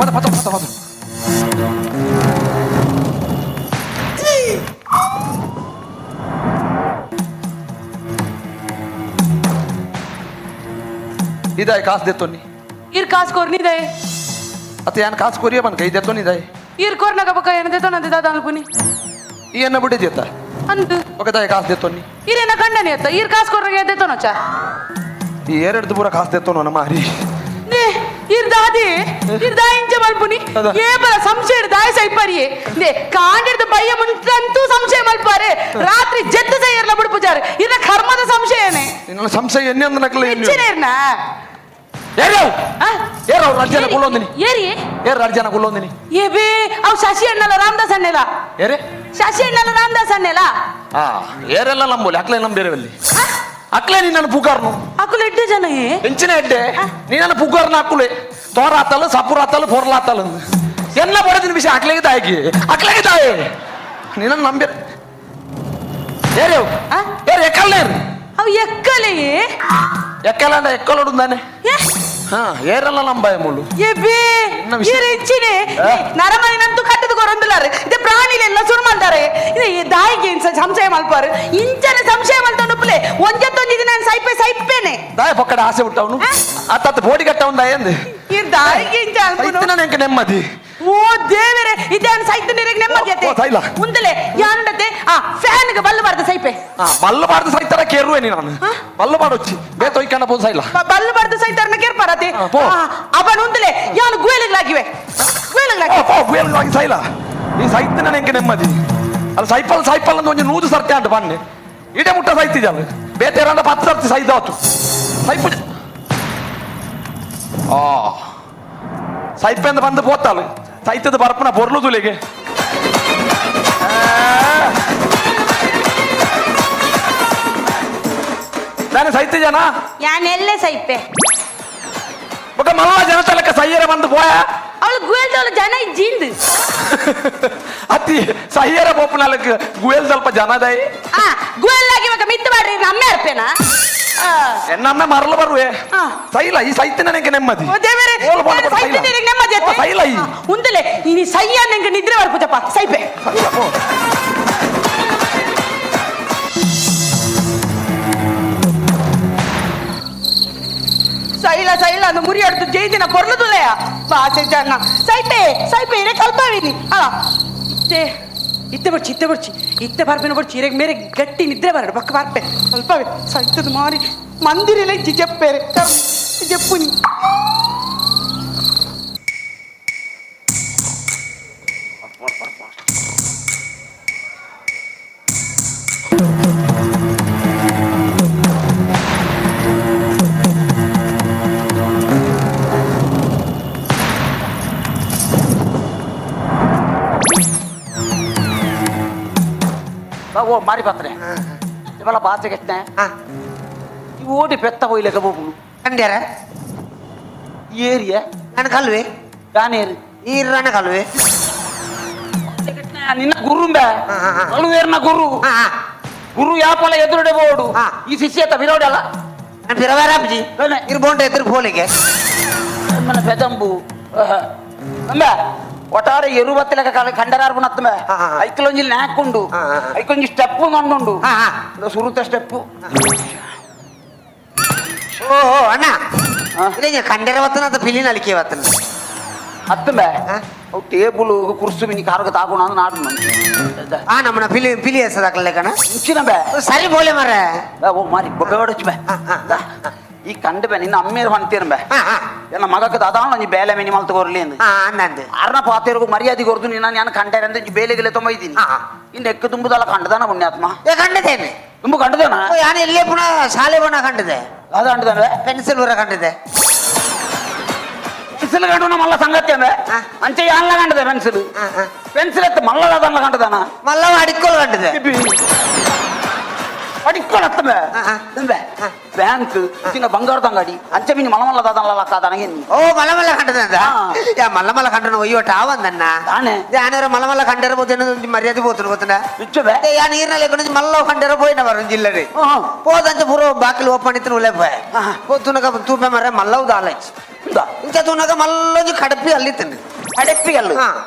ಪದ ಪದ ಪದ ಪದ ಇದಾಯ್ ಕಾಸು ದೆತ್ತೊನ್ನಿ. ಇರ್ ಕಾಸು ಕೊರ್ನಿದೆ. ಅತ್ತ ಯಾನ್ ಕಾಸು ಕೊರಿಯ ಬನ್ ಕೈ ದೆತ್ತೊನ್ನಿ ಇದಾಯ್. ಇರ್ ಕೊರ್ನಗ ಬೊಕ್ಕ ಏನ ದೆತ್ತೊನಂತೆ ದಾದ ಅನ್ಪುನಿ. ಈ ಎನ್ನ ಬಿಟ್ಟಿದ್ಯತ್ತ. ಅಂದು. ಒಕದಾಯ ಕಾಸು ದೆತ್ತೊನ್ನಿ. ಇರೇನ ಕಂಡನೆ ಅತ್ತ ಇರ್ ಕಾಸು ಕೊರ್ನಗ ದೆತ್ತೊನಚ. ಈ ಎರಡು ಪೂರ ಕಾಸು ದೆತ್ತೊನು ನಮ್ಮ ಹರಿ. ನೇ ಇರ್ ದಾದಿ ಇರ್ ದಾ ಇಂಚ ಮಲ್ಪುನಿ. ಅದ. ಏಪಲ ಸಂಶಯ ದಾಯ ಸೈಪರಿಯೇ ನೇ ಕಾಂಡಿರ್ದ ಬಯ್ಯ ಮುಂಟಂತೂ ಸಂಶಯ ಮಲ್ಪಾರೆ ರಾತ್ರಿ ಜೆತ್ತು ಸೈಯರ್ಲ ಬಿಡ್ಪುಜಾರೆ ಇರ್ನ ಕರ್ಮದ ಸಂಶಯನೇ. ನಿನ್ನ ಸಂಶಯ ಎನ್ನೆ ಅಂದ ನಕಲ ಎನ್ನೆ. ಹೆಚ್ಚಿನ ಇರ್ನ. ಏರವ್. ಆ? ಏರವ್ ರಡ್ಜನ ಕುಲ್ಲೊಂದಿನಿ. ಏರಿ. ಏರ್ ರಡ್ಜನ ಕುಲ್ಲೊಂದಿನಿ. ಏ ಬೇ ಅವು ಶಶಿ ಅಣ್ಣಲ ರಾಮದಾಸ್ ಅಣ್ಣಲ. ಏರೆ. ಶಶಿ ಅಣ್ಣಲ ರಾಮದಾಸ್ ಅಣ್ಣಲ. ಆ ಏರೆಲ್ಲ ನಂಬೋಲಿ ಅಕ್ಲೆ ನಂಬೇರವಲ್ಲಿ ಅಕ್ಲೆ ನಿನ್ನನ್ನು ಪುಕಾರ್ನು. ಅಕುಲು ಎಡ್ಡೆ ಜನ ಏ. ಎಂಚಿನ ಎಡ್ಡೆ ನೀನನ್ನು ಪುಕಾರ್ನ ಅಕ್ಕುಲೆ ತೋರಾತಲು ಸಪುರಾತಲು ಪೊರ್ಲಾತಲು ಎಲ್ಲ ಬಡದಿನ ವಿಷಯ ಅಕ್ಲೆಗೆ ತಾಯಿಗೆ ಅಕ್ಲೆಗೆ ತಾಯಿ ನಿನ್ನನ್ನು ನಂಬೇರ ಏರೇವು. ಆ? ಏರ್ ಎಕ್ಕಲ್ಲೇರು. ಅವು ಎಕ್ಕಲೆ. ಎಕ್ಕಲ ಅಂಡ ಎಕ್ಕಲೋಡು ತಾನೆ. ಏ. ಹಾ ಏರೆಲ್ಲ ನಂಬಾಯ ಮುಳ್ಳು. ಏ ಬೇ. ಎನ್ನ ವಿಷಯ? ಏರ್ ಹೆಚ್ಚಿನೆ. ಆ? ನರಮನಿನಂತೂ ಕಟ್ಟದ ಕೊರೊಂದುಲಾರೆ ಇದೆ ಪ್ರಾಣಿಲೆಲ್ಲ ಸುರು ಮಲ್ದಾರೆ ಇದೆ ಈ ದಾಯಿಗೆ ಇನ್ಸ ಸಂಶಯ ಮಲ್ಪಾರು ಇಂಚನೆ ಸಂಶಯ ಮಲ್ತೊಂಡುಪ್ಲೆ ಒಂಜತ್ತೊಂಜಿ ದಿನ ಸೈಪೆ ಸೈಪೇನೆ. ದಾಯ ಪಕ್ಕಡ ಆಸೆ ಹುಟ್ಟವನು. ಆ? ಆತಾತ ಬೋಡಿ ಕಟ್ಟವನು ದಾಯಂದು. ಈ ದಾಯಿಗೆ ಇಂಚ ಅನ್ಪುನು. ಸೈತಿನ ಎಂಕ ನೆಮ್ಮದಿ. ಓ ದೇವರೇ ಇದಾನ್ ಸೈತ ನೀರಿಗೆ ನೆಮ್ಮದಿ ಅತ್ತೆ. ಓ, ಸೈಲ. ಉಂದಲೆ ಯಾನುಂಡತೆ ಆ ಫ್ಯಾನ್ಗೆ ಬಲ್ಲು ಬಾರ್ದ ಸೈಪೆ. ಆ ಬಲ್ಲ ಬಾರ್ದು ಸೈತರ ಕೇರುವೆ ನೀನು ನಾನು. ಆ? ಬಲ್ಲ ಬಾಡೊಚ್ಚಿ ಬೇತೊಯ್ಕಂಡ ಪೋದು ಸೈಲ. ಬಲ್ಲು ಬಾರ್ದು ಸೈತಾರನ ಕೇರ್ಪಾರತೆ. ಆ, ಪೋ. ಅವನು ಉಂದಲೆ ಯಾನು ಗುಯಲಿಗ್ಲಾಗಿವೆ ಗುಯಲಿಗ್ಲಾಗಿ. ಓ ಪೋ ಗುಯಲ್ ಸೈಲ ಈ ಸೈತಿನ ಎಂಕ ನೆಮ್ಮದಿ ಅಲ್ಲಿ ಸೈಪಲ್ ಸೈಪಲ್ ಅಂತ ಒಂಜಿ ನೂದು ಸರ್ತಿ ಅಂಟು ಬನ್ನಿ ಇಡೆ ಮುಟ್ಟ ಸೈತಿಜಲ್ಲ ಬೇತೇರಂಡ 10 ಸರ್ತಿ ಸೈದಾತು ಸೈಪು ಆ ಸೈಪೆಂದ ಬಂದು ಪೋತಾಳು ಸೈತದ ಬರಪನ ಬೊರ್ಲು ತುಲಿಗೆ. ನಾನು ಸೈತ ಜನ. ಯಾನೆಲ್ಲೇ ಸೈಪೆ. ಬೊಕ ಮಲ್ಲ ಜನ ತಲಕ ಸೈಯರ ಬಂದು ಪೋಯ. ಅವಳು ಗುಯಲ್ದವಳು ಜನ ಇಜ್ಜಿಂದು. ಅತಿ ಸೈಯರ ಪೋಪುನಲಕ್ ಗುಯಲ್ ಸ್ವಲ್ಪ ಜನದೈ. ಆ ಗುಯಲ್ಲಾಗಿ ಇವಾಗ ಮಿತ್ತು ಮಾಡ್ರಿ ನಮ್ಮೆ ಅರ್ಪೇನಾ ಆ. ಎನ್ನಮ್ಮೆ ಮರಳು ಬರುವೆ. ಆ. ಸೈಲ ಈ ಸೈತಿನ ನನಗೆ ನೆಮ್ಮದಿ. ಓ ದೇವರೇ. ಓಲ್ ಬೋಲ್ ಬೋಲ್ ಸೈತ ಸೈಲ. ನೀರಿಗೆ ನೆಮ್ಮದಿ ಅತ್ತೆ. ಓ, ಸೈಲ ಈ. ಆ, ಉಂದಲೆ ಇನಿ ಸೈಯ ನಂಗೆ ನಿದ್ರೆ ಬರ್ಪುಜಪ್ಪ ಸೈಪೆ. ಸೈಲ, ಪೋ. ಸೈಲ ಸೈಲ ಅಂದು ಮುರಿ ಅಡ್ದು ಜೈದಿನ ಪೊರ್ಲುದುಲೆಯ ಬಾಸೆ ಜನ ಸೈಪೆ ಸೈಪೆ ಇರೆ ಕಲ್ಪಾವಿನಿ ಅಲ್ಲ ಇತ್ತೆ ಇತ್ತೆ ಬರ್ಚಿ ಇತ್ತೆ ಬರ್ಚಿ ಇತ್ತೆ ಬರ್ಪೇನ ಬರ್ಚಿ ಇರೆಗ್ ಮೇರೆ ಗಟ್ಟಿ ನಿದ್ರೆ ಬರಡು ಪಕ್ಕ ಬರ್ಪೆ ಅಲ್ಪವೇ ಸೈತದ ಮಾರಿ ಮಂದಿರಲೆ ಜಿಜಪ್ಪೇರೆ ಜಪ್ಪುನಿ. ಓ ಮಾರಿ ಪಾತ್ರೆ ಇವೆಲ್ಲ ಬಾಚೆಗೆಟ್ನೆ. ಈ ಓಡಿ ಪೆತ್ತ ಹೋಯ್ಲೆಕ ಬೋಪುನು. ಕಂಡ್ಯಾರ. ಏರಿಯ. ನನ್ನ ಕಲ್ವೆ. ಯಾನೇರು. ಈರನ ಕಲ್ವೆ. ನಿನ್ನ ಗುರುಂಬೆ. ಹಾ, ಹಾ, ಹಾ. ಅಳುವೇರ್ನ ಗುರು. ಹಾ ಹಾ. ಗುರು ಯಾಪಲ ಎದುರುಡೆ ಬೋಡು. ಹಾ. ಈ ಶಿಷ್ಯತ ವಿರೋಡಲ್ಲ. ನಾನು ಪಿರವಾರ ಅಪ್ಜಿ. ಏನೆ? ಇರ್ ಬೋಂಡ ಎದುರು ಪೋಲಿಗೆ. మన పెదంబు ಅಂಬ ಒಟ್ಟಾರೆ ಎರುವತ್ತಲೆಕ ಕಂಡರಾರ್ಪು ನತ್ತಂಬೆ. ಹಾ, ಹಾ, ಹಾ. ಐಕ್ಲೊಂಜಿ ನ್ಯಾಕ್ ಉಂಡು. ಹಾ, ಹಾ, ಹಾ. ಐಕೊಂಜಿ ಸ್ಟೆಪ್ ಕಂಡುಂಡು. ಹಾ, ಹಾ. ಸುರುತ ಸ್ಟೆಪ್. ಓ ಓ, ಅಣ್ಣ. ಹಾ. ಇದೇ ಕಂಡರ ವತ್ತನ ಅದು ಪಿಲಿನ ಅಲಿಕೆ ವತ್ತನ. ಅತ್ತಂಬೆ. ಹಾ. ಅವು ಟೇಬಲ್ ಕುರ್ಸು ಮಿನಿ ಕಾರ್ಗ ತಾಗುಣ ಅಂದ್ ನಾಡು. ಆ ನಮ್ಮನ ಪಿಲಿ ಪಿಲಿ ಎಸದಾಕಲೆ ಕಣ. ಮುಂಚಿನ ಬೆ. ಸರಿ ಬೋಲೆ ಮರ. ಓ ಮಾರಿ ಬೊಬ್ಬೆ ಹೊಡಚು ಬೆ. ಹಾ, ಹಾ. ಈ ಕಂಡು ಬೆ ನಿನ್ನ ಅಮ್ಮೇರು ಹೊಂತೀರ ಬೆ. ಹಾ ಹಾ. ಎನ್ನ ಮಗಕ್ಕೆ ದಾದಾಣ ಒಂಜಿ ಬೇಲೆ ಮಿನಿ ಮಲ್ತು ಕೊರ್ಲಿ ಅಂದ್. ಹಾ ಅಂದಂದು. ಅರ್ನ ಪಾತೇರ್ಗು ಮರ್ಯಾದೆ ಕೊರ್ದು ನಿನ್ನ ನಾನು ಕಂಡರೆ ಅಂತ ಬೇಲೆಗೆಲೆ ತೊಂಬ ಇದ್ದೀನಿ. ಹಾ, ಹಾ. ಇನ್ನು ಎಕ್ಕ ತುಂಬುದಲ್ಲ ಕಂಡದಾನ ಪುಣ್ಯಾತ್ಮ. ಏ ಕಂಡದೇನೆ. ತುಂಬ ಕಂಡದಾನ. ಓ ಯಾನು ಎಲ್ಲೇ ಪುನಃ ಶಾಲೆ ಪುನಃ ಕಂಡದೆ. ಅದ ಕಂಡದಾನ. ಪೆನ್ಸಿಲ್ ಊರ ಕಂಡದೆ. ಪೆನ್ಸಿಲ್ ಕಂಡು ಮಲ್ಲ ಸಂಗತಿ ಅಂದೆ. ಹಾ. ಅಂಚೆ ಯಾನ್ಲ ಕಂಡದೆ ಪೆನ್ಸಿಲ್. ಹಾ ಹಾ. ಪೆನ್ಸಿಲ್ ಎತ್ತ ಮಲ್ಲದಾದನ್ಲ ಕಂಡದಾನ. ಮಲ್ಲವ ಅಡಿಕೋಲ್ ಕಂಡದೆ. ಅಡಿಕ್ಕೊಳತ್ತಂಬೆ. ಹಾ, ಹಾ. ತುಂಬೆ. ಹಾ. ಬ್ಯಾಂಕ್ ಚಿನ್ನ ಬಂಗಾರದ ಅಂಗಡಿ ಅಂಚೆ ಮಿನಿ ಮಲಮಲ್ಲ ದಾದನ್ಲ ಲಕ್ಕಾದನಗೆ. ಓ ಮಲ್ಲ ಮಲ್ಲ ಕಂಡದ. ಹಾ. ಯಾ ಮಲ್ಲ ಮಲ್ಲ ಕಂಡನ ಒಯ್ಯೋಟ ಆವಂದನ್ನ. ತಾನೆ. ಯಾನರ ಮಲ್ಲ ಮಲ್ಲ ಕಂಡರ ಬೋತೇನ ಮರ್ಯಾದೆ పోతును పోతున్నా. ಇಚ್ಚುಬೆ. ಯಾ ನೀರ್ನಲ್ಲಿ ಕೊಂಡು ಮಲ್ಲ ಕಂಡರ పోయిన వరం జిల్లడి. ಹಾ. పోదంటే ಪೂರ ಬಾಕಿಲು ಓಪನ್ ಇತ್ತು ಉಳ್ಳೆ ಪೋಯೆ. ಹಾ. ಪೋ ತುನಕ ತೂಪೆ ಮರ ಮಲ್ಲವು ದಾಲಚ್. ಇಂದ. ಇಂಚ ತುನಕ ಮಲ್ಲೊಂಜಿ ಕಡಪಿ ಅಲ್ಲಿ ತಿನ್ನು. ಅಡೆಪ್ಪಿಗಲ್ಲು.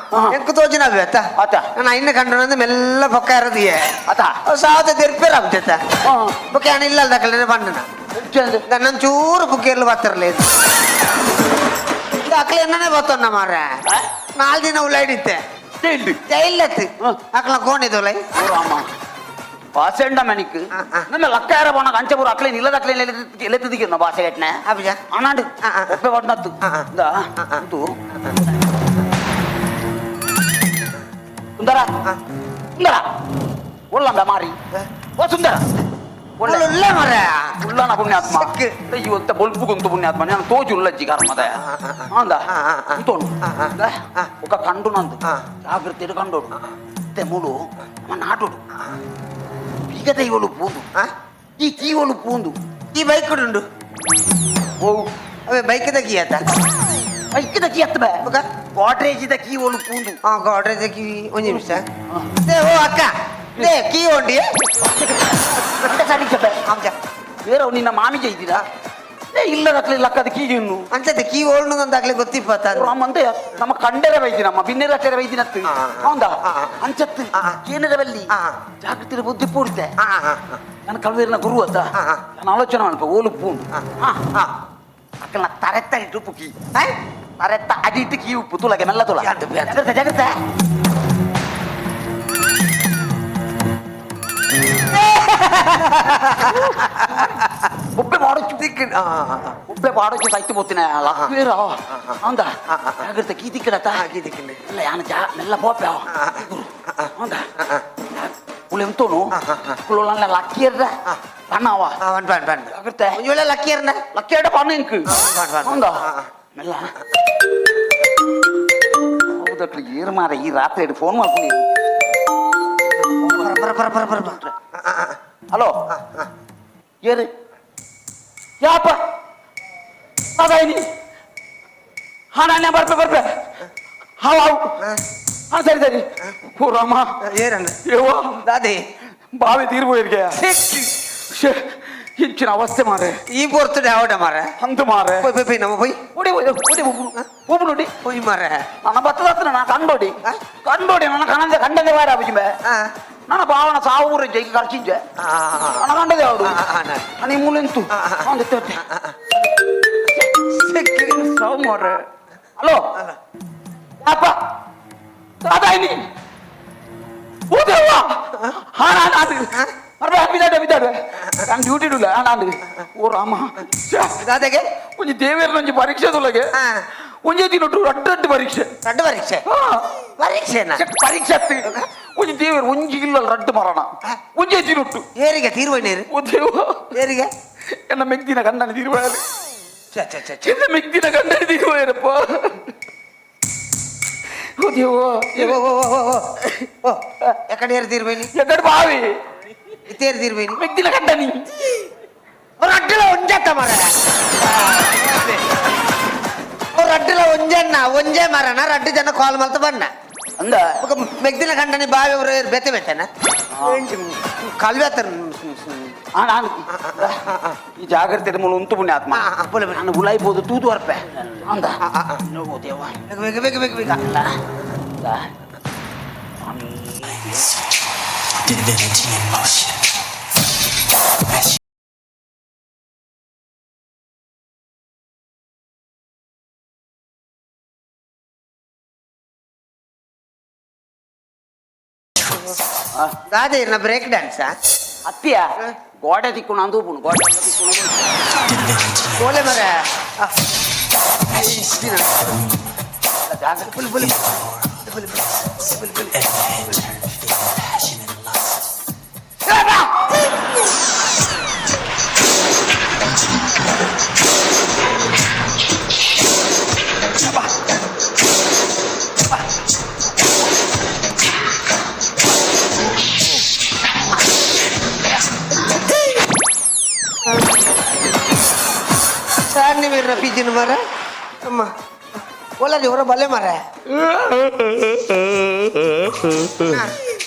ಎಂಕ್ ತೋಜಿನ ಅತ್ತ. ಆತ. ನಾನು ಇನ್ನು ಕಂಡು ಮೆಲ್ಲ ಪೊಕ್ಕ ಇರದಿಯೇ. ಅತ. ಸಾವತ ತೆರ್ಪೇರ ಆಗುತ್ತೆ. ಬೊಕ್ಕ ಯಾನ್ ಇಲ್ಲ ದಾಕಲೆ ಪಂಡನ. ನನ್ನ ಚೂರು ಬುಕ್ಕೇರ್ಲು ಬರ್ತಿರ್ಲಿ ಅಕ್ಲೆ ಎನ್ನನೇ ಬತ್ತೊನ್ನ ಮಾರ್ರೆ. ನಾಲ್ ದಿನ ಉಳ್ಳಾಡಿತ್ತೆ ಜೈಲತ್ತು ಅಕ್ಲ ಕೋಣಿದು ಲೈ. ಅಮ್ಮ ಬಾಸೆಂಡ ಮನಿಕ್. ಆ, ಆ. ನನ್ನ ಲಕ್ಕಾರ ಬೋಣ ಅಂಚಪುರ ಅಕ್ಲೆ ನಿಲ್ಲದ ಅಕ್ಲೆ ಎಲೆತ್ತಿದಿಕ್ಕೆ ಬಾಸೆ ಗಟ್ನೆ. ಅಬ್ಜ. ಅನಾಂಡ್. ಆ, ಆ. ಒಪ್ಪೆ ಪಡ್ನತ್ತು. ಆ, ಆ. ಇಂದಾ. ಆ, ಆ. ಉಂದು ಸುಂದರ. ಸುಂದರ ಒಲ್ಲಂದ ಮಾರಿ ಓ ಸುಂದರ ಒಳ್ಳೆ. ಉಳ್ಳೆ ಮಾರ್ರೆ. ಉಳ್ಳನ ಪುಣ್ಯಾತ್ಮ. ಸಿಕ್ಕು. ಇವತ್ತ ಬೊಲ್ಪು ಗುಂತು ಪುಣ್ಯಾತ್ಮ ನಾನು ತೋಜು ಉಳ್ಳಜ್ಜಿ ಕರ್ಮದ ಅಂದ. ಆ, ಆ, ಆ. ಉಂಟೋನು. ಆ, ಆ. ಆ. ఒక ಕಂಡು ನಂದು. ಆ. ಜಾಗೃತಿ ಕಂಡೋಡು ಮತ್ತೆ ಮೂಲು ನಮ್ಮ ನಾಟೋಡು ಬೀಗದ ಇವಳು ಪೂಂದು. ಆ? ಈ ಕೀವಳು ಪೂಂದು. ಈ ಬೈಕ್ ಉಂಡು. ಓ. ಅವೇ ಬೈಕ್ ಕೀ ಆತ. ಬೈಕ್ದ ಕೀ ಅತ್ತ ಬೇ. ಬೊಕ? ಗೋಡ್ರೇಜಿದ ಕೀವಳು ಪೂಂದು. ಆ ಗೋಡ್ರೇಜ್ ಕೀ ಒಂಜಿ ನಿಮಿಷ. They ಓ ಅಕ್ಕ they key ಉಂಡಿ. ಸಡಿಚಬೆ. ಅಬ್ಜ. ಬೇರೆ ನಿನ್ನ ಮಾಮಿಗೆ ಇದ್ದೀರಾ ಏ ಇಲ್ಲ ರಕ್ಲಿ ಲಕ್ಕದ ಕೀ ಇನ್ನು. ಅಂಚತೆ ಕೀ ಓಳ್ನು ಅಂದಾಗ್ಲೇ ಗೊತ್ತಿಪ್ಪತ್ತ. ಅಂದೆ ನಮ್ಮ ಕಂಡರೆ ವೈದ್ಯ ನಮ್ಮ ಬಿನ್ನೆರ ಅಟ್ಟರೆ ವೈದ್ಯನತ್ತು. ಆ, ಆ. ಹೌದಾ? ಆ, ಆ. ಅಂಚತ್ತು. ಆ, ಆ. ಕೇನರ ಬಲ್ಲಿ. ಆ, ಆ. ಜಾಗೃತಿ ಬುದ್ಧಿ ಪೂರ್ತೆ. ಆ ಆ ನನ್ನ ಕಲ್ವೇರಿನ ಗುರು ಅತ್ತ. ಆ, ಆ. ನಾನು ಆಲೋಚನೆ ಮಲ್ಪ ಓಲು ಪೂಂಡು. ಆ. ಹಾ. ಆ. ಅಕ್ಕನ ತರೆತ್ತ ಇಟ್ಟು ಕೀ. I? ತರೆತ್ತ ಅಡಿಟ್ಟು ಕೀ ಉಪ್ಪು ತುಲಗೆ ಮೆಲ್ಲ ತುಲ. ಯಾಂದು, ಯಾಂದು. ಜಾಗ್ರತೆ ಜಾಗ್ರತೆ. ಒಬ್ಬೆ ಮಾಡೋಚು. ದಿಕ್ಕು ಆ ಆ, ಆ. ಒಬ್ಬೆ ಪಾಡೋಚು ಸೈತು ಪೋತಿನ ಲಕ್ವೇರ ಹೌದಾ? ಆ, ಆ. ಜಾಗ್ರತೆ ಕೀ ತಿಕ್ಕಡತ್ತ. ಆ, ಕೀ ತಿಕ್ಕಿಂಡೆ. ಇಲ್ಲ ಯಾನ ಜಾ ಮೆಲ್ಲ ಪೋಪೆ. ಆ, ಆ. ಗುರು ಹೌದಾ? ಉಳೆ ಉಂಟೋನು. ಆ, ಆ, ಆ. ಕುಲೋಲನ್ನ ಲಕ್ಕಿಯರ್ದ ಆ. ಪಣ್ಣವ. ಆ one ಪಣ್ ಪಣ್. ಜಾಗ್ರತೆ. ಒಂಜಿ ವೇಳೆ ಲಕ್ಕಿ ಇರ್ನ. ಲಕ್ಕಿಯರ್ಡ ಪಣ್ಣ ಇಂಕ್. ಪಣ್, ಪಣ್. ಹೌದಾ? ಆ, ಆ. ಮೆಲ್ಲ ಹೌದಟ್ಲು ಏರು ಮಾರ ಈ ರಾತ್ರಿ ಫೋನ್ ಮಾಡ್ಕೊಂಡು. ಬರ ಬರ ಬರ ಬರ ಬರ. ಆ, ಆ, ಆ. ಹಲೋ ಏರು ಯಾಪ ಅದಾಯ್ನಿ ಹಾ ನಾನು ಬರ್ಪೆ ಬರ್ಪೆ ಹಾವು ಹಾವು. ಹಾ ಸರಿ ಸರಿ ಓ ರಾಮ. ಏರಣ್ಣ. ಯವ್ವ. ದಾದಿ. ಬಾವಿ ತೀರ್ ಪೋಯಿರ್ಕೆ. ಇಂಚಿನ ಅವಸ್ಥೆ ಮಾರೆ. ಈ ಪೊರ್ತುಡೆ ಆವಡ ಮಾರ. ಅಂತು ಮಾರೆ. ಪೊಯ್ ಪೊಯ್ ಪೊಯ್ ನಮ್ಮ ಪೊಯ್. ಓಡಿ ಓಡಿ ಓಡಿ ಒಬ್ಬು ನೋಡಿ. ಪೊಯ್ ಮಾರ. ನನ್ನ ಬತ್ತದ ಹತ್ರ ನಾ ಕಂಡೋಡಿ. ಆ? ಕಂಡೋಡಿ ನನ್ನ ಕಣಂದೆ ಕಂಡಂದೆ ವಾರ ಅಭಿಜಿಂಬೆ. ಆ. ನನ್ನ ಭಾವನ ಸಾವು ಜೈಗೆ ಖರ್ಚಿಂಜೆ. ಆ, ಆ, ಆ. ನನ್ನ ಕಂಡದೆ ಅವಡು. ಆ, ಆ, ಆ, ನಾನು ಮೂಲೆಂತು. ಆ, ಆ. ಅವನು ಸಾವು ಮಾರ್ರೆ. ಹಲೋ ಅಪ್ಪ ಅದಾಯ್ನಿ ಓ ದೇವ್ವ ಹಾ ನಾನು ಅದು ಅರ್ಬೆ ಬಿದ್ದಾಡೆ ಬಿದ್ದಾಡೆ ನಾನು ಡ್ಯೂಟಿ ಇಡುಲ್ಲ ನಾನು ಓ ರಾಮ ಛೆ, ದಾದೆಗೆ. ಒಂಜಿ ದೇವೇರ್ನ ಒಂಜಿ ಪರೀಕ್ಷೆ ತುಲಗೆ. ಆ. ಒಂಜೇ ದಿನ ರಡ್ಡು ರಡ್ಡು ಪರೀಕ್ಷೆ. ರಡ್ಡು ಪರೀಕ್ಷೆ. ಹಾ. ಪರೀಕ್ಷೆನಾ? ಛೆ, ಪರೀಕ್ಷೆ ಅತ್ತು ಒಂಜಿ ದೇವೇರ್ ಒಂಜಿ ಇಲ್ಲ ರಡ್ಡು ಮರಣ ಒಂಜೇ ದಿನೊಟ್ಟು. ಏರಿಗೆ ತೀರ್ವ ನೀರು. ಓ ದೇವ. ಏರಿಗೆ. ಎನ್ನ ಮೆಗ್ದಿನ ಗಂಡನ ತೀರ್ವಾಯರು. ಛೆ, ಛೆ, ಛೆ, ಛೆ. ಎನ್ನ ಮೆಗ್ದಿನ ಗಂಡನ ತೀರ್ವಾಯರಪ್ಪ ಓ ದೇವ. ಓ ಓ ಓ ಓ ಓ ಓ ಎಕಡೆ ಏರು ತೀರ್ವೇನಿ. ಎಕ್ಕಡ ಬಾವಿ. ಇತ್ತೇರು ತೀರ್ವೇನಿ. ಮೆಗ್ದಿನ ಗಂಡನಿ. ರಡ್ಡುಲ ಒಂಜತ್ತ ಮರ. ರಡ್ಡುಲ ಒಂಜನ್ನ ಒಂಜೇ ಮರನ ರಡ್ಡು ಜನ ಕಾಲ್ ಮಲ್ತ ಬಣ್ಣ. ಅಂದ. ఒక ಮೆಗ್ದಿನ ಗಂಡನಿ ಬಾವಿ ಅವರು ಬೆತ್ತೆ ಬೆತ್ತನ ಕಲ್ವೆತ್ತ. ಆ, ನಾನು ಈ ಜಾಗ್ರತೆ ಮೂಲ ಉಂಟು ಪುಣ್ಯಾತ್ಮ. ಆ, ಆ, ಪುಲೆ, ಪುಲೆ. ನಾನು ಉಲಾಯ್ಬೋದು ತೂದು ಅರ್ಪೆ ಅಂದ. ಆ, ಆ, ಆ. ಓ ದೇವ. ಬೇಗ ಬೇಗ ಬೇಗ ಬೇಗ. ಅಲ್ಲ ಇಲ್ಲ. Divinity in motion. As ದಾದೆ ಇರ್ನ ಬ್ರೇಕ್ ಡ್ಯಾನ್ಸಾ? ಅತ್ತಿಯ ಗೋಡೆ ತಿಕ್ಕು ನಂದು ಪುಣು ಗೋಡೆ ತಿಕ್ಕು. Divinity ಕೋಲೆ ಮರ. ಜಾಗ್ರತೆ ಪುಲ್ ಪುಲ್. Every head turn, feeling passion and lust. Sir ನೀವು ಪಿಜಿನ ಮರ ಅಮ್ಮ ಓಲ ಇವರ ಬಲೆ ಮರ.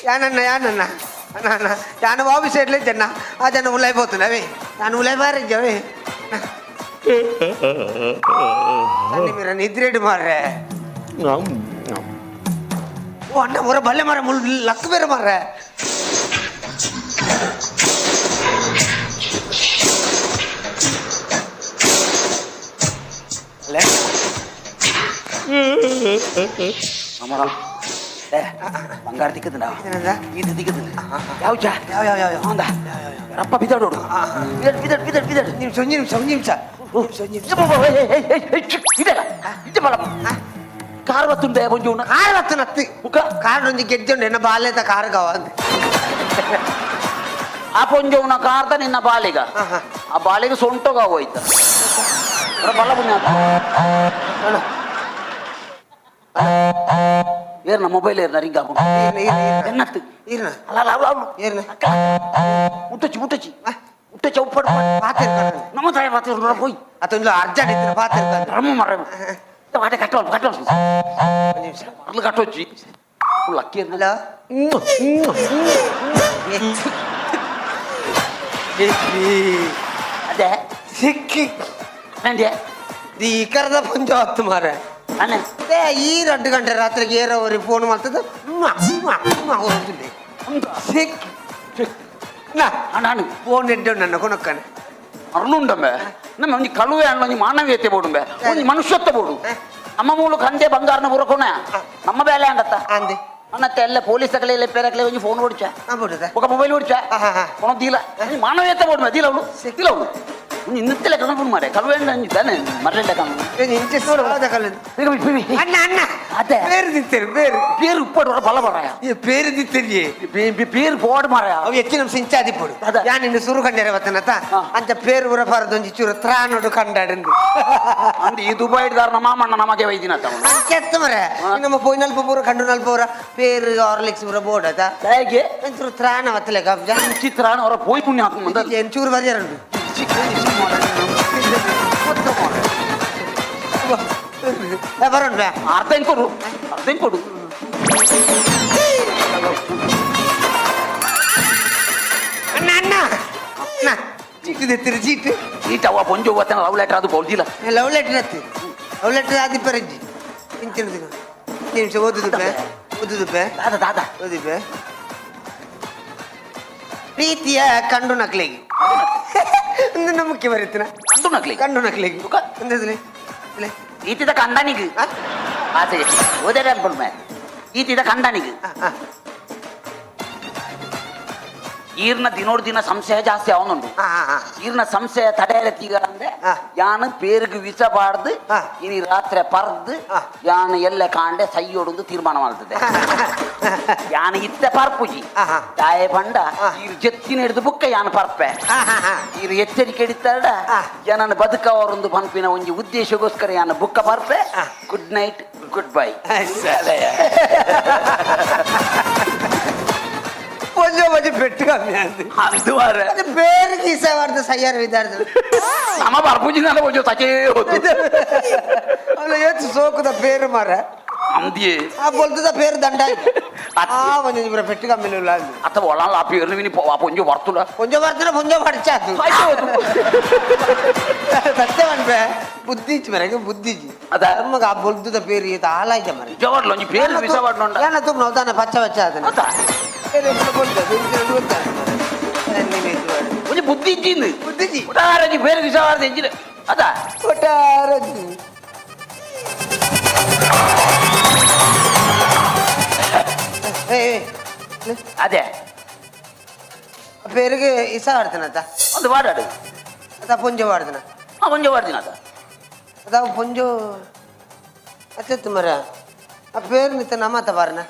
ಯಾನನ್ನ ಯಾನನ್ನ ಅಣ್ಣ ಅಣ್ಣ ಯಾನು ಆಫೀಸ್ ಇಡ್ಲಿ ಜನ ಆ ಜನ ಉಲಾಯ್ ಪೋತುನವೇ ನಾನು ಉಲಾಯ್ ಬಾರಿ ಜವೇ ಸಣ್ಣ ಮೀರ ನಿದ್ರೆಡು ಮಾರ್ರೆ. ಅಣ್ಣ ಹೊರ ಬಲ್ಲೆ ಮಾರ ಮುಳ್ಳು ಲಕ್ ಬೇರೆ ಮಾರ. ಅಮರ ಏ ಬಂಗಾರ ತಿಕ್ಕದ ಏನಂದ? ಇದು ತಿಕ್ಕದ ಯಾವ ಚಾ ಯಾವ ಯಾವ ಯಾವ ಯಾವ? ಅಂದ ರಪ್ಪ ಬಿದ್ದಾಡೋಡು ಬಿದ್ದಾಡು ಬಿದ್ದಾಡು ಬಿದ್ದಾಡು ಬಿದ್ದಾಡು. ನಿಮಿಷ, ಒಂಜಿ ನಿಮಿಷ, ಒಂಜಿ ನಿಮಿಷ, ಒಂಜಿ ನಿಮಿಷ. ಇದಲ್ಲ ಇದು ಬಲ ಕಾರ್ ಬತ್ತುಂಡೆ ಒಂಜಿ ಕಾರ್ ಬತ್ತು ನತ್ತಿ. ಮುಖ ಕಾರ್ ಒಂಜಿ ಗೆಜ್ಜೆ ಉಂಡು, ಎನ್ನ ಬಾಲ್ಯದ ಕಾರ್ ಗವ ಅಂದ್. ಆ ಪೊಂಜೋವ್ನ ಕಾರ್ದ ನಿನ್ನ ಬಾಲಿಗ. ಆಹಾ. ಆ ಬಾಲಿಗೆ ಸೊಂಟೋಗ ಹೋಯ್ತ ಬಲ್ಲ ಪುಣ್ಯ. ಏರ್ನ ಮೊಬೈಲ್ ಏರ್ನ ರಿಂಗ್ ಆಪುಂಡು. ಈರ್ನ, ಈರ್ನ, ಈರ್ನ. ಎನ್ನತ್ತು ಈರ್ನ. ಅಲ್ಲ ಅಲ್ಲ ಅವಳು ಅವಳು. ಏರ್ನ? ಅಕ್ಕ ಮುಟ್ಟಚ್ಚಿ ಮುಟ್ಟಚ್ಚಿ ಮುಟ್ಟಚ್ಚಿ ಅವು ಪಡು. ಪಾತಿರ್ತಾನೆ. ನಮ್ಮ ತಾಯಿ ಮಾತಿರು ಹೋಯ್. ಅದೊಂದು ಅರ್ಜೆಂಟ್ ಇತ್ತು ಪಾತಿರ್ತಾನೆ. ರಮ್ಮ ಮರ ವಾಟೆ ಕಟ್ಟೋಲ್ ಕಟ್ಟೋಲ್. ಒಂಜಿ ನಿಮಿಷ. ಮರಳು ಕಟ್ಟೋಚ್ಚಿ ಲಕ್ಕಿ. ಹಲೋ. ಅದೇ ಸಿಕ್ಕಿ ನಂಗೆ ಈ ಕರದ ಪಂಜ ಹೊತ್ತು ಮಾರೆ. ಅಣ್ಣ. ಏ, ಈ 2 ಗಂಟೆ ರಾತ್ರಿಗೆ ಏರೋ ಅವ್ರಿಗೆ ಫೋನ್ ಮಾಡ್ತದ ಹೋಗ್ತಿದ್ದೆ. ಸಿಕ್ಕಿ ನಾ ಅಣ್ಣ ಅಣ್ಣ. ಫೋನ್ ಎಡ್ಡೆ ನನ್ನ ಕೊನಕ್ಕನೆ. ಮರಳುಂಡಂಬೆ ನಮ್ಮ ಒಂಜಿ ಕಳುವೆ ಅಣ್ಣ, ಒಂಜಿ ಮಾನವೀಯತೆ ಬೋಡುಂಬೆ, ಒಂಜಿ ಮನುಷ್ಯತ್ವ ಬೋಡು. ನಮ್ಮ ಮೂಲಕ ಅಂದೆ ಬಂಗಾರನ ಬುರಕೋಣ ನಮ್ಮ ಬೇಲೆ ಅಂಡತ್ತ. ಅಂದೆ. ಅನ್ನತ್ತೆ ಎಲ್ಲ ಪೊಲೀಸ್ ತಕಲೆ ಪೇರಕಲೆ ಒಂಜಿ ಫೋನ್ ಓಡಿಚ. ಹಾ ಬಿಡುದ. ఒక ಮೊಬೈಲ್ ಓಡಿಚ. ಹಾ, ಹಾ. ಕೊಣ ದೀಲ ಒಂಜಿ ಮಾನವೀಯತೆ ಬೋಡುಂಬೆ ದೀಲ ಅವಳು ದೀಲ ಅವಳು ಒಂಜಿ ಇನ್ನತ್ತೆಲ್ಲ ಕಣಪುನ್ ಮಾರೆ ಕಳುವೆ ಅಂಡ ಒಂಜಿ ತಾನೆ ಮರಳೆಲ್ಲ ಕಣ. ಇಂಚೆ ಸೋದ ಕಲ್ಲ. ಅಣ್ಣ ಅಣ್ಣ. ಅದೇ. പേര് തിത്തರು പേര്. പേര് ഉപ്പാട് ಬಲ ಬರಾಯ. ಈ പേര് ತಿತ್ತರಿಯೇ. പേര് പോട് ಮಾರಾಯ. ಅವು ಹೆಚ್ಚಿನ ಸಿಂಚಾದಿ ಪೊಡು. ಅದ. ಯಾನ್ ಇನ್ನು ಸುರು ಕಂಡರೆ ಬತ್ತನತ. ಹಾ. ಅಂಚ ಪೇರು ಉರ ಪಾರದೊಂಜಿ ಚೂರು ತ್ರಾನೊಡು ಕಂಡಾಡಿಂದು. ಅಂದ್ ಈ ದುಬೈಡ್ದಾರ ನಮ್ಮ ಮಾಮಣ್ಣ ನಮಗೆ ವೈದಿನ ತಮ್ಮ. ಅಂಚೆತ್ತು ಮರೆ. ನಮ್ಮ ಪೋಯ್ ನಲ್ಪ ಪೂರ ಕಂಡು ನಲ್ಪ ಪೂರ ಪೇರು ಹಾರ್ಲಿಕ್ಸ್ ಪೂರ ಬೋರ್ಡ್ ಅದ. ಹೇಗೆ? ಒಂಚೂರು ತ್ರಾಣ ಬತ್ತಲೆ ಕಬ್ಜ. ಚಿತ್ರಾಣ ಅವರ ಪೋಯ್ ಪುಣ್ಯ ಹಾಕು ಬಂದ. ಚೂರು ಬರಿಯರುಂಡು. ಬರೋಣ ಬೇ. ಅರ್ಧ ಕೊಡು, ಅರ್ಧ ಕೊಡು. ಅಣ್ಣ ಅಣ್ಣ ಅಣ್ಣ, ಚೀಟು ತೆತ್ತಿರು ಚೀಟು. ಈಟ ಅವ ಪೊಂಜು ಬತ್ತನ ಲವ್ ಲೆಟರ್ ಅದು ಬೋಲ್ದಿಲ್ಲ. ಲವ್ ಲೆಟರ್ ಹತ್ತಿ, ಲವ್ ಲೆಟರ್ ಆದಿ ಪರಂಜಿ ಇಂಚಿನ ದಿನ ನಿಮಿಷ ಓದುದುಪ್ಪೆ ಓದುದುಪ್ಪೆ. ದಾದ ದಾದ. ಓದಿಪ್ಪೆ. ಪ್ರೀತಿಯ ಕಂಡು ನಕ್ಲಿಗೆ ಒಂದು ಮುಖ್ಯ ಬರೀತಿನ. ಕಂಡು ನಕ್ಲಿ. ಕಂಡು ನಕ್ಲಿಗೆ ಎಂತದಿಲೆ ಇಲೆ. ಈತಿದ ಕಂದನಿಗೆ ಆ? ಆಸೆ ಓದೇರ ಅನ್ಕೊಂಡ್ಮೆ ಈತಿದ ಕಂದನಿಗೆ. ಆ, ಆ. ಈರ್ನ ದಿನೋಡ್ ದಿನ ಸಂಶಯ ಜಾಸ್ತಿ ಅವನುಂಡು. ಆ, ಆ, ಆ. ಈರ್ನ ಸಂಶಯ ತಡೆಯರ ತೀಗಂದ್ರೆ ಆ. ಯಾನು ಪೇರಿಗೆ ವಿಷ ಬಾರ್ದು. ಆ. ಇನಿ ರಾತ್ರಿ ಪರ್ದು ಆ. ಯಾನು ಎಲ್ಲ ಕಾಂಡೆ ಸೈಯೋಡೊಂದು ತೀರ್ಮಾನ ಮಾಡ್ತದೆ. ಯಾನು ಇತ್ತ ಪರ್ಪುಜಿ. ಆಹಾ. ತಾಯೆ ಪಂಡ ಆ. ಈರು ಜೆತ್ತಿನ ಹಿಡಿದು ಬುಕ್ಕ ಯಾನು ಪರ್ಪೆ. ಆ, ಆ, ಆ. ಈರು ಎಚ್ಚರಿಕೆ ಹಿಡಿತಾರ. ಆ. ಜನನ ಬದುಕವರೊಂದು ಪಂಪಿನ ಒಂಜಿ ಉದ್ದೇಶಕ್ಕೋಸ್ಕರ ಯಾನು ಬುಕ್ಕ ಪರ್ಪೆ. ಆ. Good night, good bye. కొంచెం మంచి పెట్టుగా ಅದು ಮಾರ್ರೆ. ಅದು పేరు గీసేవాడితే సయ్యారు విద్యార్థులు. ನಮ್ಮ ಪರ್ಪುಜಿ ನಾನು కొంచెం ಸಚೇ ಹೋತು. ಅವಳು ಏತು ಸೋಕುದ పేరు ಮರ. ಅಂದಿಯೇ. ಆ ಬೊಲ್ತದ పేరు దంಡ ಆ ಒಂಜಿ ಪೂರ పెట్టు కమ్మిలు. ಅತ್ತ ಒಳಾಲ ಆ ಪೇರ್ನ ವಿನಿ ಆ ಪೊಂಜು ಬರ್ತುಲ. కొంచెం పడుతున్నా కొంచెం పడిచాదు. ಸತ್ಯ ಬುದ್ಧಿಜಿ ಮರ ಬುದ್ಧಿಜಿ. ಅದ. ನಮಗೆ ಆ ಬೊಲ್ತದ పేರು ಈತ ಹಾಳಾಯ್ತ ಮರ. ನಿಜವಾಗ್ಲೂ ಒಂಜಿ ಪೇರು ವಿಷ ಉಂಡ. ಏನ ತುಂಬ ನೋತಾನೆ ಪಚ್ಚ ಪಚ್ಚ ಅದನ್ನ. ಅತ್ತ. ಒಂಜಿ ಬುದ್ಧಿ ಇಜ್ಜಿಂದು. ಬುದ್ಧಿಜಿ. ಒಟ್ಟಾರೆ ಒಂಜಿ ಪೇರು ವಿಷ ಬಾರ್ದು ಎಂಜಿನ ಅದ. ಒಟ್ಟಾರೆ. ಏ ಏ, ಅದೇ. పేరుకి ఇసా ఆడుతున్నా. ಒಂದು ವಾಡಾಡು. ಅದ ಪುಂಜ ವಾಡ್ದನ. ಆ ಪೊಂಜು ವಾಡ್ದಿನ ಅದ. ಅದ ಪುಂಜು ಅತ್ತೆತ್ತು ಮರ ಆ పేరు ನಿತ್ತ ನಮ್ಮತ್ತ ಬಾರನ.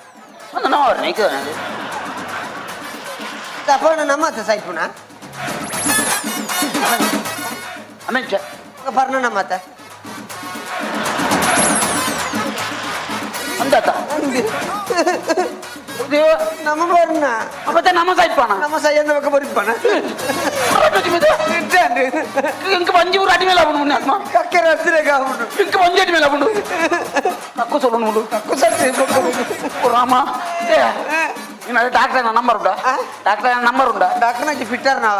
ಒಂದು ನಾವು ನೀಕ. ತಪಣ ನಮ್ಮತ್ತ ಸೈಪುಣ. ಆಮೇಲೆ ಬರ್ನ ನಮ್ಮತ್ತ. ಅಂದಾತ ದೇವ. ನಮ್ಮ ಬರ್ನ. ಮತ್ತೆ ನಮ್ಮ ಸಾಯ್ಪಾಣ. ನಮ್ಮ ಸೈಯಂದ ಬಕ್ಕ ಬರಿಪ್ಪಣ. ಇಂಕ ಬಂಜಿ ಊರು ಅಡಿ ಮೇಲೆ ಅವನು ಆತ್ಮ. ಕಕ್ಕೆರ ಹತ್ತಿರ ಕಾವುಂಡು. ಇಂಕ ಬಂಜಿ ಅಡಿ ಮೇಲೆ ಅವನು ತಕ್ಕು ಸೊಲ್ಲುನು ಮುಂಡು. ಕುಸರ್ತಿ. ರಾಮ ಏ ನೀನು ಅದೇ ಡಾಕ್ಟರ್ ನಂಬರ್ ಉಂಟಾ? ಆ? ಡಾಕ್ಟರ್ ನಂಬರ್ ಉಂಟಾ? ಡಾಕ್ಟರ್ ನಂಜಿ ಫಿಟ್ಟರ್ ನಾವ.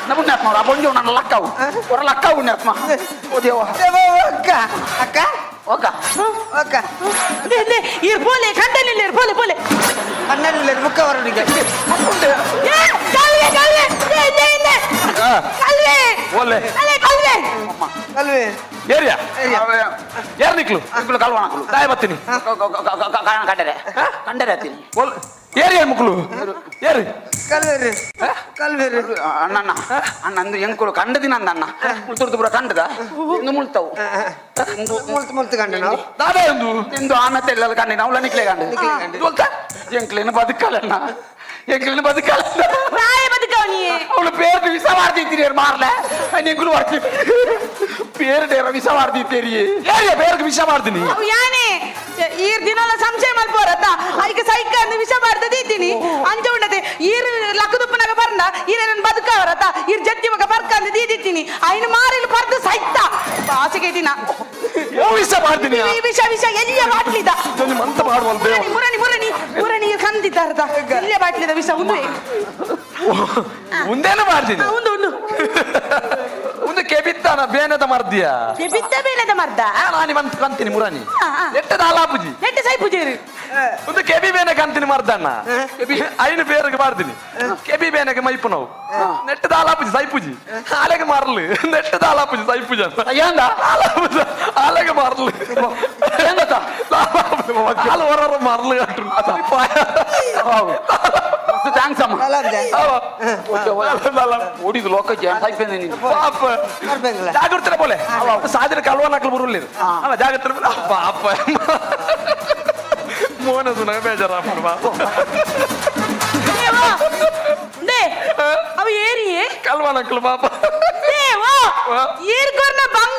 ನಮ್ಮ ಆತ್ಮ ಆ ಬೊಂಜು ನನ್ನ ಲಕ್ಕವು ಹೊರ ಲಕ್ಕವು ಆತ್ಮ ಓ ದೇವ. ಅಕ್ಕ ಅಕ್ಕ. ಓಕ. ಓಕೆ. ದೆ ದೆ ಇರ್ ಪೋಲೆ ಕಂಡನಿಲ್ಲ, ಇರ್ ಪೋಲೆ ಪೋಲೆ. ಕಣ್ಣಲ್ಲಿ ಮುಖ ಹೊರಡಿಗೆ. ಏ ಕಲ್ವೆ ಕಲ್ವೆ, ದೆ ದೆ ದೆ. ಕಲ್ವೆ. ಓಲೆ. ಅಲೆ ಕಲ್ವೆ. ಅಲ್ವೇ. ಏರಿಯಾ. ಏರಿಯಾ. ಯಾರು ನಿಕ್ಲು? ನಿಕ್ಲು ಕಲ್ವಣಕುಲು. ದಾಯ ಬತ್ತೀನಿ. ಕಂಡರೆ ಕಂಡರೆ ಹತ್ತೀನಿ. ಓಲ್ ಏರಿಯಾ ಮುಕ್ಲು ಏರಿ. ಕಲ್ವೇರಿ ಕಲ್ವೇರಿ. ಅಣ್ಣ ಅಣ್ಣ ಅಣ್ಣ, ಅಂದು ಎಂಕುಲು ಕಂಡದಿನ ಅಂದ ಅಣ್ಣ ಮುಳ್ತುರ್ದು ಪೂರ ಕಂಡದ ಇಂದು ಮುಳ್ತವು. ಮುಲ್ತು ಮುಲ್ತು ಕಂಡು ನಾವು. ದಾದಾ ಎಂದು. ಇಂದು ಆమె తెల్లలు కండి నవ్వుల నిక్లే కండి. ದೊಲ್ತ. ಎಂಕ್ಲೇನು ಬದುಕಲಣ್ಣ, ಎಂಕ್ಲೇನು ಬದುಕಲಣ್ಣ. ರಾಯ ಬದುಕವನಿಯೇ. ಅವಳು പേര് ವಿಷ ಮಾಡ್ತಿದ್ದೀರಿ ಮಾರ್ಲೆ, ಎಂಕುಲು ಬರ್ತೀವಿ പേര് ಡೇರ ವಿಷ ಮಾಡ್ತಿದ್ದೀರಿ. ಏರಿಯಾ ಬೇರೆ ವಿಷ ಮಾಡ್ತೀನಿ. ಅವು ಯಾನೆ ಈರ್ ದಿನಲ ಸಂಶಯ ಮಲ್ಪೋರತ್ತ, ಐಕ ಸೈಕ ಅಂದ್ ವಿಷ ಮಾಡ್ದದ ಇದ್ದೀನಿ ಅಂಚ ಉಂಡತೆ. ಈರ್ ಲಕ್ಕದುಪ್ಪನಾಗ ಬರ್ನ ಈರ ನನ್ ಬದುಕವರತ್ತ, ಈರ್ ಜತ್ತಿ ಮಗ ಬರ್ಕ ಅಂದ್ ದೀದಿತ್ತೀನಿ, ಐನು ಮಾರಿಲ್ ಪರ್ದು ಸೈತ ಬಾಸಿಗೆ ದಿನ. ಓ ವಿಷ ಮಾಡ್ತೀನಿ. ಈ ವಿಷ ವಿಷ ಎಲ್ಲಿಯ ಬಾಟ್ಲಿದ. ಇದೊಂದು ಮಂತ ಮಾಡುವಲ್ ದೇವ. ಮುರಣಿ ಮುರಣಿ ಮುರಣಿ, ಕಂದಿದ್ದಾರ್ದ ಎಲ್ಲಿಯ ಬಾಟ್ಲಿದ ವಿಷ ಉಂದು. ಮುಂದೇನು ಮಾಡ್ತೀನಿ? ಉಂದು ಉಂದು. ಒಂದು ಕೆಬಿತ್ತಾನ ಬೇನದ ಮರ್ದಿಯ. ಬಿದ್ದ ಬೇನದ ಮರ್ದ. ನಾನು ಮಂತ್ ಕಂತೀನಿ ಮುರಾನಿ. ಆ, ಆ. ಎಟ್ಟದ ಆಲಾಪುಜಿ. ನೆಟ್ಟ ಸೈ ಪೂಜೆರು. ಒಂದು ಕೆಬಿ ಬೇನೆ ಕಂತೀನಿ ಮರ್ದಣ್ಣ, ಐನು ಬೇರೆಗೆ ಮಾಡ್ತೀನಿ. ಕೆಬಿ ಬೇನೆಗೆ ಮೈಪು ನಾವು ನೆಟ್ಟದ ಆಲಾಪುಜಿ ಸೈಪುಜಿ ಆಲೆಗೆ ಮಾರ್ಲು. ನೆಟ್ಟದ ಆಲಾಪುಜಿ ಸೈಪುಜಿ ಅಂತ. ಅಯ್ಯಂದ. ಆಲಾಪುಜಿ ಆಲೆಗೆ ಮಾರ್ಲು. ಏನ್ ಗೊತ್ತಾ? ಆಲು ಹೊರ ಮಾರ್ಲು ಅಂಟ್ರು. ಮಸ್ತ್ thanks ಅಮ್ಮ. ಅಲ್ಲ. ಓಡಿದು ಲೋಕಕ್ಕೆ ಸೈಪೆಂದೆ ನೀನು. ಪಾಪ. ಬರ್ಬೇಕಲ್ಲ. ಜಾಗ್ರತೆ ಬೋಲೆ, ಸಾಧನ ಕಲ್ವ ನಕಲು ಬರುಲ್ಲ. ಅಲ್ಲ, ಜಾಗ್ರತೆ ಬೋಲೆ. ಪಾಪ ಮೋನ ಸುನ ಬೇಜಾರ ಪಾಪ. ದೇವಾ they, ಅವು ಏರಿಯೇ. ಕಲ್ವ ನಕಲು ಪಾಪ. ದೇವಾ, ಏರ್ ಕೊರ್ನ ಬಂಗಾರ.